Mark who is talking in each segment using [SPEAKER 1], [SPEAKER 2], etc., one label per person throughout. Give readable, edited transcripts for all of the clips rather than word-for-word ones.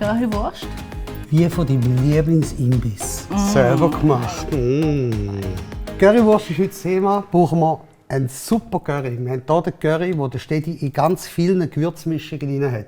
[SPEAKER 1] Currywurst?
[SPEAKER 2] Wie von deinem Lieblingsimbiss. Selber gemacht. Currywurst ist heute das Thema. Brauchen wir einen super Curry. Wir haben hier den Curry, der Stedi in ganz vielen Gewürzmischungen drin hat.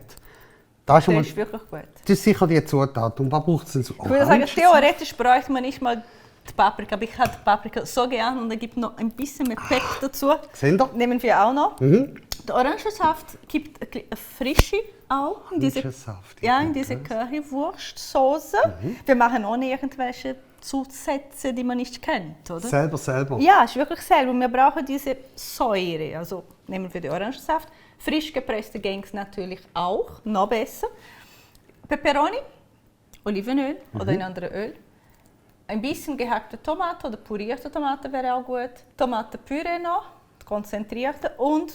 [SPEAKER 2] Das
[SPEAKER 1] ist wirklich gut.
[SPEAKER 2] Das ist sicher die Zutat. Und was braucht es denn so?
[SPEAKER 1] Ich würde sagen, theoretisch bräuchte man nicht mal die Paprika. Aber ich habe die Paprika so gern und da gibt noch ein bisschen mit Pep dazu.
[SPEAKER 2] Seht ihr?
[SPEAKER 1] Nehmen wir auch noch. Der Orangensaft gibt eine Frische auch in diese, in diese Currywurstsoße. Wir machen ohne irgendwelche Zusätze, die man nicht kennt, oder?
[SPEAKER 2] Selber?
[SPEAKER 1] Ja, ist wirklich selber. Wir brauchen diese Säure. Also nehmen wir den Orangensaft. Frisch gepresste Gängs natürlich auch, noch besser. Peperoni, Olivenöl oder ein anderes Öl. Ein bisschen gehackte Tomate oder purierte Tomate wäre auch gut. Tomatenpüree noch, konzentrierte und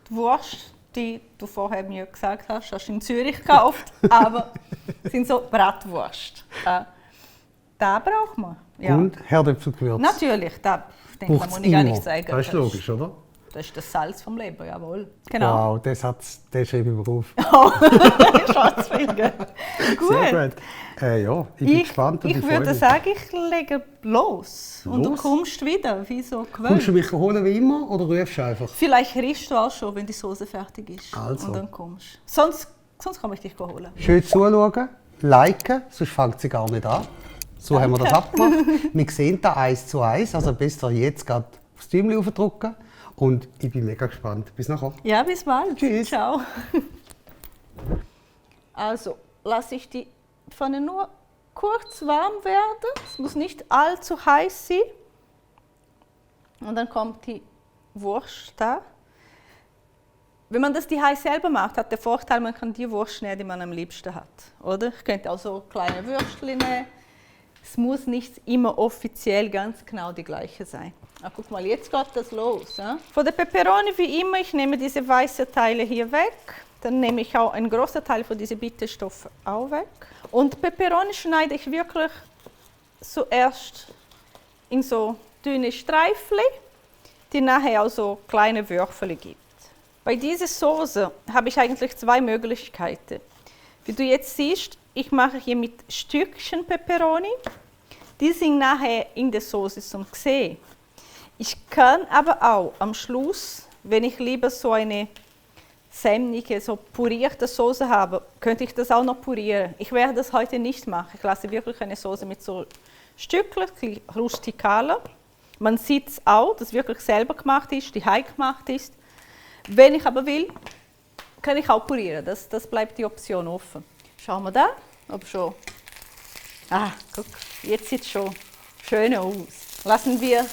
[SPEAKER 1] die Wurst, die du vorher mir gesagt hast in Zürich gekauft, aber sind so Bratwurst. Da braucht man. Ja.
[SPEAKER 2] Und Herdöpfelgewürz.
[SPEAKER 1] Natürlich, da denke ich, muss ich gar nicht sagen.
[SPEAKER 2] Das ist logisch, oder?
[SPEAKER 1] Das ist das Salz vom Leben, jawohl. Genau.
[SPEAKER 2] Wow, den schreibe ich mir auf.
[SPEAKER 1] Oh, Schatzfinger. Gut.
[SPEAKER 2] Sehr gut. Ja, ich bin gespannt.
[SPEAKER 1] Ich würde sagen, ich lege los. Und du kommst wieder, wie so gewöhnt.
[SPEAKER 2] Kommst du mich holen wie immer oder rufst du einfach?
[SPEAKER 1] Vielleicht riechst du auch schon, wenn die Soße fertig ist.
[SPEAKER 2] Also.
[SPEAKER 1] Und dann kommst du. Sonst kann ich dich holen.
[SPEAKER 2] Schön zuschauen, liken, sonst fängt sie gar nicht an. So haben wir das abgemacht. Wir sehen da 1:1, also besser jetzt gerade aufs Däumchen aufdrücken. Und ich bin mega gespannt. Bis nachher.
[SPEAKER 1] Ja, bis bald.
[SPEAKER 2] Tschüss.
[SPEAKER 1] Ciao. Also, lasse ich die Pfanne nur kurz warm werden. Es muss nicht allzu heiß sein. Und dann kommt die Wurst da. Wenn man das die heiß selber macht, hat der Vorteil, man kann die Wurst nehmen, die man am liebsten hat. Oder? Ich könnte auch so kleine Würstchen nehmen. Es muss nicht immer offiziell ganz genau die gleiche sein. Ah, guck mal, jetzt geht das los. Ja? Von der Peperoni wie immer, ich nehme diese weißen Teile hier weg. Dann nehme ich auch einen großen Teil von diesen Bitterstoffen auch weg. Und Peperoni schneide ich wirklich zuerst in so dünne Streifchen, die nachher auch so kleine Würfel gibt. Bei dieser Soße habe ich eigentlich zwei Möglichkeiten. Wie du jetzt siehst, ich mache hier mit Stückchen Peperoni. Die sind nachher in der Soße zum Sehen. Ich kann aber auch am Schluss, wenn ich lieber so eine sämige, so purierte Soße habe, könnte ich das auch noch purieren. Ich werde das heute nicht machen. Ich lasse wirklich eine Soße mit so Stückchen, rustikalen. Man sieht es auch, dass es wirklich selber gemacht ist, die heim gemacht ist. Wenn ich aber will, kann ich auch purieren. Das bleibt die Option offen. Schauen wir da, ob schon. Ah, guck, jetzt sieht es schon schön aus. Lassen wir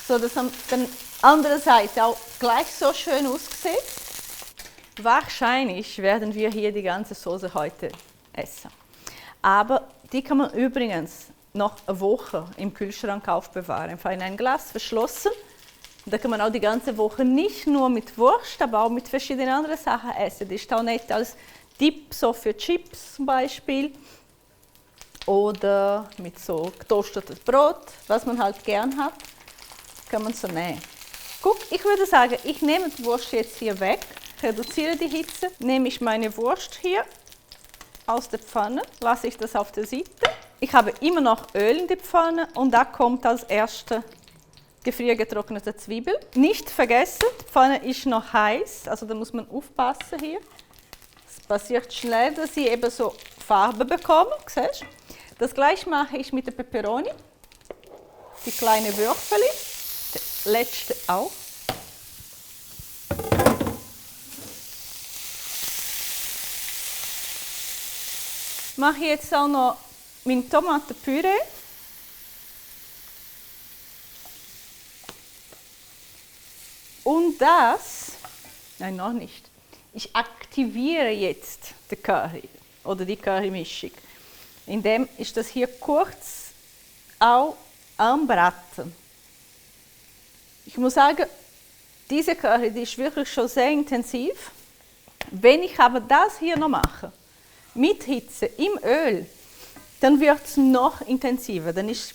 [SPEAKER 1] so, dass an der anderen Seite auch gleich so schön aussieht. Wahrscheinlich werden wir hier die ganze Soße heute essen. Aber die kann man übrigens noch eine Woche im Kühlschrank aufbewahren. Einfach in ein Glas verschlossen. Da kann man auch die ganze Woche nicht nur mit Wurst, aber auch mit verschiedenen anderen Sachen essen. Das ist auch nett als Dip so für Chips zum Beispiel. Oder mit so getoastetes Brot, was man halt gern hat, kann man so nehmen. Guck, ich würde sagen, ich nehme die Wurst jetzt hier weg, reduziere die Hitze, nehme ich meine Wurst hier aus der Pfanne, lasse ich das auf der Seite. Ich habe immer noch Öl in die Pfanne und da kommt als erste gefriergetrocknete Zwiebel. Nicht vergessen, die Pfanne ist noch heiß, also da muss man aufpassen hier. Es passiert schnell, dass sie eben so Farbe bekommen, siehst? Das gleiche mache ich mit der Peperoni, die kleinen Würfel, der letzte auch. Mache jetzt auch noch mein Tomatenpüree. Und das, nein, noch nicht. Ich aktiviere jetzt den Curry oder die Currymischung. Indem ich das hier kurz auch anbraten. Ich muss sagen, diese Curry die ist wirklich schon sehr intensiv. Wenn ich aber das hier noch mache, mit Hitze im Öl, dann wird es noch intensiver. Dann ist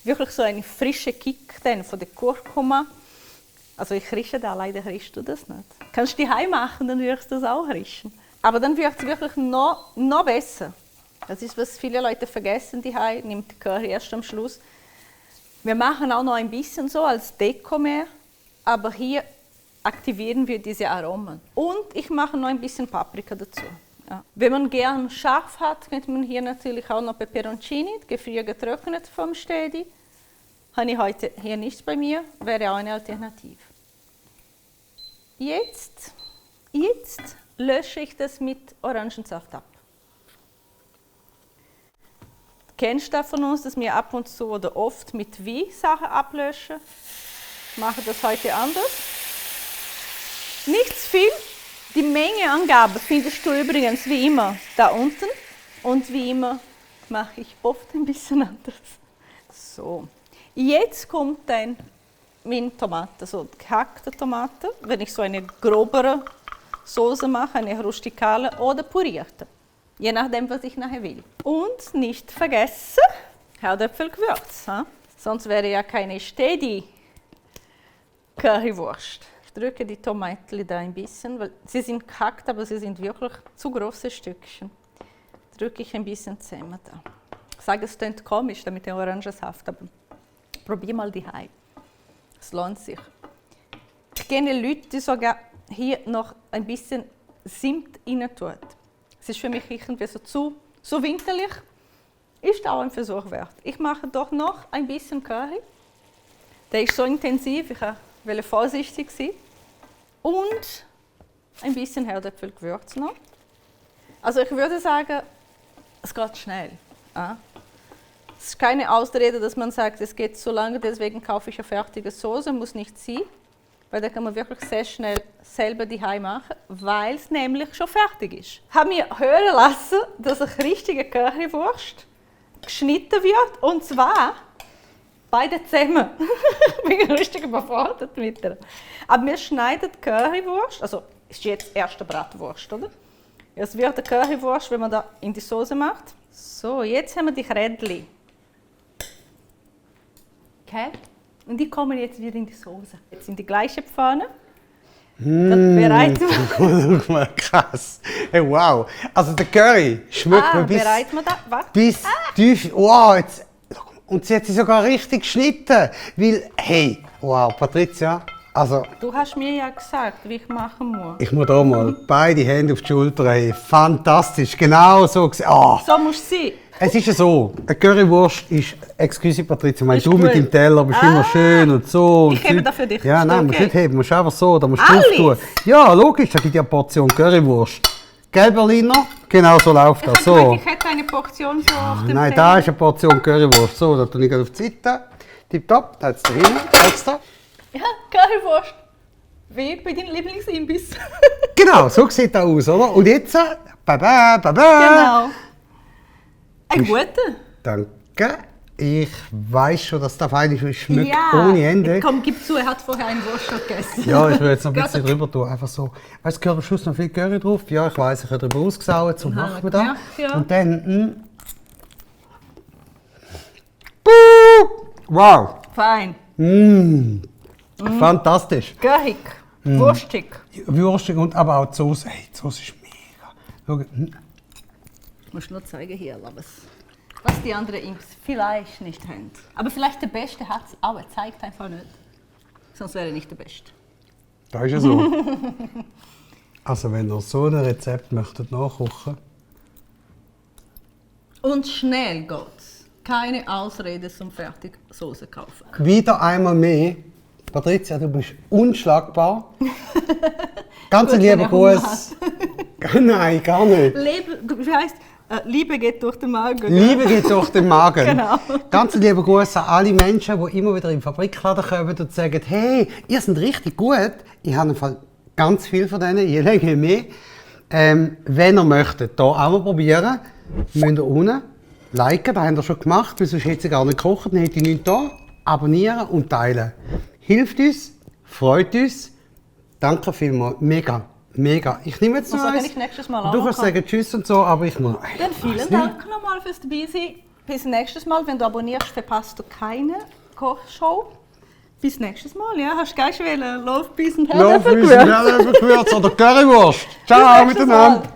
[SPEAKER 1] wirklich so ein frischer Kick dann von der Kurkuma. Also ich rieche da, leider riechst du das nicht. Kannst du die heim machen, dann wirst du das auch riechen. Aber dann wird es wirklich noch besser. Das ist, was viele Leute vergessen, die nimmt Curry erst am Schluss. Wir machen auch noch ein bisschen so als Deko mehr, aber hier aktivieren wir diese Aromen. Und ich mache noch ein bisschen Paprika dazu. Ja. Wenn man gern scharf hat, könnte man hier natürlich auch noch Peperoncini, gefriergetrocknet vom Stedi. Habe ich heute hier nichts bei mir, wäre auch eine Alternative. Jetzt lösche ich das mit Orangensaft ab. Kennst du von uns, dass wir ab und zu oder oft mit Wein Sachen ablöschen? Ich mache das heute anders. Nicht zu viel. Die Mengeangabe findest du übrigens wie immer da unten. Und wie immer mache ich oft ein bisschen anders. So, jetzt kommt dann meine Tomate, so gehackte Tomate. Wenn ich so eine grobere Soße mache, eine rustikale oder purierte. Je nachdem, was ich nachher will. Und nicht vergessen, Herdöpfelgewürz. Sonst wäre ja keine Stedi Currywurst. Ich drücke die Tomaten da ein bisschen, weil sie sind gehackt, aber sie sind wirklich zu große Stückchen. Drücke ich ein bisschen zusammen da. Ich sage, es klingt komisch mit dem Orangensaft, aber probier mal die Hai. Es lohnt sich. Ich kenne Leute, die sogar hier noch ein bisschen Zimt rein tun. Es ist für mich irgendwie so winterlich. Ist auch ein Versuch wert. Ich mache doch noch ein bisschen Curry. Der ist so intensiv, ich wollte vorsichtig sein. Und ein bisschen Herdöpfelgewürz noch. Also ich würde sagen, es geht schnell. Es ist keine Ausrede, dass man sagt, es geht zu lange, deswegen kaufe ich eine fertige Soße, muss nicht sein. Weil da kann man wirklich sehr schnell selber die Hai machen, weil es nämlich schon fertig ist. Ich habe mir hören lassen, dass eine richtige Currywurst geschnitten wird, und zwar beide zusammen. Ich bin richtig überfordert mit der. Aber wir schneiden die Currywurst, also ist jetzt erste Bratwurst, oder? Es wird eine Currywurst, wenn man da in die Soße macht. So, jetzt haben wir die Rädchen. Okay? Und die kommen jetzt wieder in die Soße. Jetzt in die gleiche Pfanne. Bereiten wir.
[SPEAKER 2] Krass. Hey, wow. Also der Curry schmeckt mir bis...
[SPEAKER 1] bereiten wir da? Warte.
[SPEAKER 2] Bis tief... Wow, jetzt... Und sie hat sie sogar richtig geschnitten. Weil, hey, wow, Patricia, also...
[SPEAKER 1] Du hast mir ja gesagt, wie ich machen muss.
[SPEAKER 2] Ich muss hier mal beide Hände auf die Schulter haben. Fantastisch, genau so. Oh.
[SPEAKER 1] So muss es sein.
[SPEAKER 2] Es ist ja so, eine Currywurst ist, excuse Patricia,
[SPEAKER 1] Ist
[SPEAKER 2] du
[SPEAKER 1] gut.
[SPEAKER 2] mit deinem Teller bist immer schön und so.
[SPEAKER 1] Ich hebe da für dich.
[SPEAKER 2] Ja, nein,
[SPEAKER 1] Okay.
[SPEAKER 2] musst nicht heben, musst einfach so, da musst du
[SPEAKER 1] Alles?
[SPEAKER 2] drauf tun. Ja, logisch, da gibt ja eine Portion Currywurst. Gell, Berliner? Genau so läuft das.
[SPEAKER 1] Ich
[SPEAKER 2] So.
[SPEAKER 1] habe gemeint, ich hätte eine Portion so auf dem
[SPEAKER 2] Nein,
[SPEAKER 1] Teller.
[SPEAKER 2] da ist eine Portion Currywurst. So, da tue ich auf die Seite. Tipptopp, da jetzt da hin. Jetzt da.
[SPEAKER 1] Ja, Currywurst. Wie bei deinem Lieblingsimbiss.
[SPEAKER 2] Genau, so sieht das aus, oder? Und jetzt, baba, baba.
[SPEAKER 1] Genau. Ein guter.
[SPEAKER 2] Danke. Ich weiß schon, dass der fein ist, weil es schmeckt ohne Ende.
[SPEAKER 1] Komm, gib zu, er hat vorher einen Wurst schon gegessen.
[SPEAKER 2] Ja, ich will jetzt noch ein bisschen drüber tun. Einfach so. Weißt du, gehört am Schluss noch viel Curry drauf? Ja, ich weiss, ich habe drüber ausgesaut. So machen wir das.
[SPEAKER 1] gemerkt, ja.
[SPEAKER 2] Und dann. Wow!
[SPEAKER 1] Fein.
[SPEAKER 2] Fantastisch.
[SPEAKER 1] Currig. Wurstig.
[SPEAKER 2] Würstig und aber auch die Soße. Hey, die Soße ist mega. Schau,
[SPEAKER 1] Ich muss nur zeigen hier, was die anderen Imps vielleicht nicht haben. Aber vielleicht der Beste hat es, aber er zeigt einfach nicht. Sonst wäre er nicht der Beste.
[SPEAKER 2] Das ist ja so. Also, wenn ihr so ein Rezept möchtet nachkochen.
[SPEAKER 1] Und schnell geht's. Keine Ausrede zum Fertigsoße kaufen.
[SPEAKER 2] Wieder einmal mehr. Patricia, du bist unschlagbar. Ganz
[SPEAKER 1] Gut,
[SPEAKER 2] lieber
[SPEAKER 1] wenn er Hunger
[SPEAKER 2] Gruß. Nein, gar nicht.
[SPEAKER 1] Wie heisst Liebe geht durch den Magen.
[SPEAKER 2] Liebe geht durch den Magen.
[SPEAKER 1] Genau.
[SPEAKER 2] Ganz lieber Gruß an alle Menschen, die immer wieder im Fabrikladen kommen und sagen, hey, ihr seid richtig gut. Ich habe im Fall ganz viel von denen, je länger je mehr. Wenn ihr möchtet, hier auch mal probieren, müsst ihr unten liken, das habt ihr schon gemacht, weil sonst hätte ihr gar nicht gekocht, dann hätte ich nichts da. Abonnieren und teilen. Hilft uns, freut uns. Danke vielmals, mega. Mega. Ich nehme jetzt noch
[SPEAKER 1] Was sage
[SPEAKER 2] eins.
[SPEAKER 1] ich nächstes Mal auch
[SPEAKER 2] Du
[SPEAKER 1] noch?
[SPEAKER 2] kannst sagen Tschüss und so, aber ich muss...
[SPEAKER 1] Dann vielen Dank nochmal fürs Dabeisein. Bis nächstes Mal. Wenn du abonnierst, verpasst du keine Kochshow. Bis nächstes Mal. Ja, hast du gleich Love, Peace und
[SPEAKER 2] Love,
[SPEAKER 1] Herdöpfelgewürz.
[SPEAKER 2] Herdöpfelgewürz oder Currywurst. Ciao
[SPEAKER 1] Bis nächstes
[SPEAKER 2] miteinander.
[SPEAKER 1] Mal.